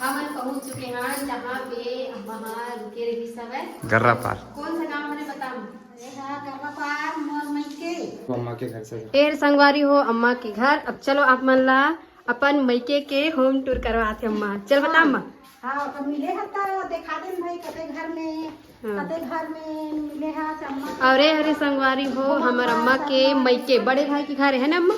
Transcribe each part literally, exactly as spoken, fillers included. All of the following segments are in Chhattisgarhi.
हमन पहुंच चुके हैं जहाँ पे अम्मा ह रुके रहिस हवय। गर्रा पार। कौन सा गांव हरे बता? ये हा गर्रा पार मोर मइके। वो अम्मा के घर से। ए हरे संगवारी हो अम्मा के घर। अब चलो आप मन ला अपन मइके के होम टूर करवात हे अम्मा। चल बता अम्मा। हाँ, तो मिले हर तो देखा देन भाई, कते घर में, हाँ। कते घर में मिले हा अम्मा। और ए हरे संगवारी हो हमर अम्मा के मइके, बड़े भाई के घर है ना अम्मा?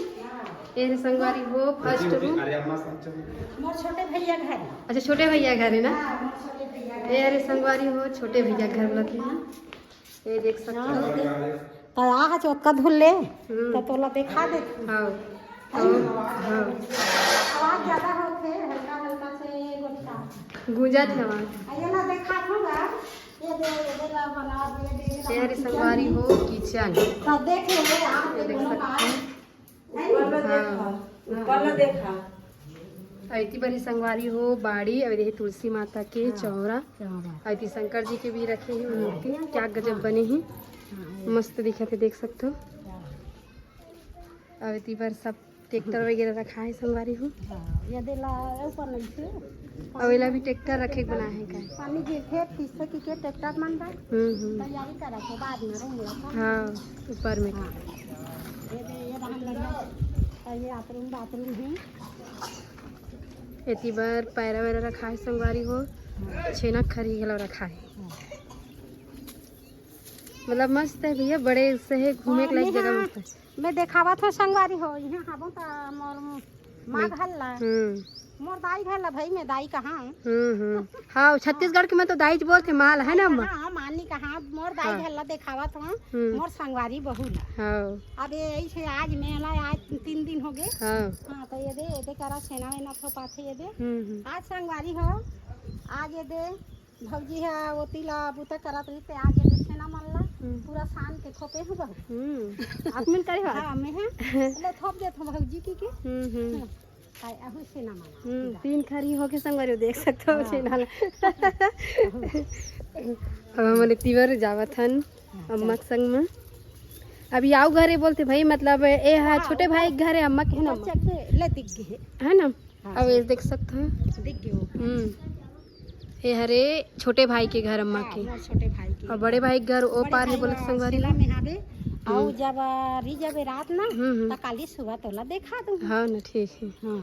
ए हरे संगवारी हो फर्स्ट रूम। अरे अम्मा समझो। मोर छोटे भैया घर है। अच्छा, छोटे भैया घर है ना? हाँ, मोर छोटे भैया घर। ए हरे संगवारी हो छोटे भैया घर बोलत हे ना। ये देख सकते हो। तो आ हा चौका धुल ले, हम्म। तो तोला देखा दे। हाँ। तो, हाँ। आवाज ज्यादा होते, हल्का हल्का से गोठिया। गूंजत हे आवाज। आ, ये ना देखा दूंगा, ये दे, ये दे ला बना दे, ये दे ला ए हरे संगवारी हो किचन। तो देख ले, आप ये देख दोनों सकते का हो। है ना? हाँ। ऊपर ला देखा। अउ एती बर ही संगवारी हो बाड़ी, अउ ये तुलसी माता के चौरा, अउ एती शंकर जी के भी रखे हे मूर्ति। क्या गजब बने हे, मस्त दिखत हे, देख सकते हो। अउ एती बर सब ट्रैक्टर वगैरह रखा है संगवारी हो। हाँ, ये दे ला ऊपर नहीं थे। अउ एला भी ट्रैक्टर रखे के बनाए हे का? पानी गिरथे, तीस की के ट्रैक्टर मन बर हम्म हम्म। तैयारी करा के बाद में रूम ला। हाँ, ऊपर में। हाँ। ये दे, ये रहन लगा। और ये बाथरूम, बाथरूम है। एती बर पैरा वैरा रखा है संगवारी हो, छेना खरी घलो रखा है। मतलब मस्त है भैया, बड़े से है, घूमे के लायक जगह मस्त है। मैं देखावत हूँ संगवारी हो, यहाँ हबो त मोर माँ घर ला, हम्म मोर दाई घर ला भाई, मैं दाई कहाँ हूँ? हम्म हम्म। हाँ, छत्तीसगढ़ के में तो दाईच बोलथे, माँ ला, है ना अम्मा? हाँ, माँ नी कहाँ, मोर दाई हाँ। घर ला देखावत हूँ, हम्म। मोर संगवारी बहू ला। हाँ अब ये ऐसे आज मेला आज तीन दिन हो गए। हाँ। हाँ, तो ये दे, ये दे करा छेना वेना थोपाथे ये दे। हम्म हम्म। आज संगवारी हो, आज ये दे भौजी हा ओती ला बूता करत रही, ते आज ये दे छेना मन ला हम्म। पूरा सान के थोपे हूँ बहू। हम्म। आप मन करे हो? हाँ, मैं है। ले थोप देत हूँ भौजी की के। हम्म हम्म। काय अहू छेना मन। हम्म, तीन खरी होके संगवारी हो, देख सकते हो छेना ला। अब हमन एती बर जावत हन अम्मा के संग में। अभी आओ घरे बोलथे भाई, मतलब ए हा छोटे भाई के घर है, अम्मा के है ना अम्मा? चल ले दिख गए है। है ना? हाँ। अब ये देख सकते हो। दिख गए हो। हम्म। ये हरे छोटे भाई के घर अम्मा हाँ, के। मोर छोटे भाई के। और बड़े भाई के घर ओ बड़े पार है भाई बोले का संगवारी। सेला में हावे। और जब आ, री जब रात ना, हम्म, हम्म। तो काली सुबह तोला देखा दूँ। हाँ ना, ठीक है। हाँ।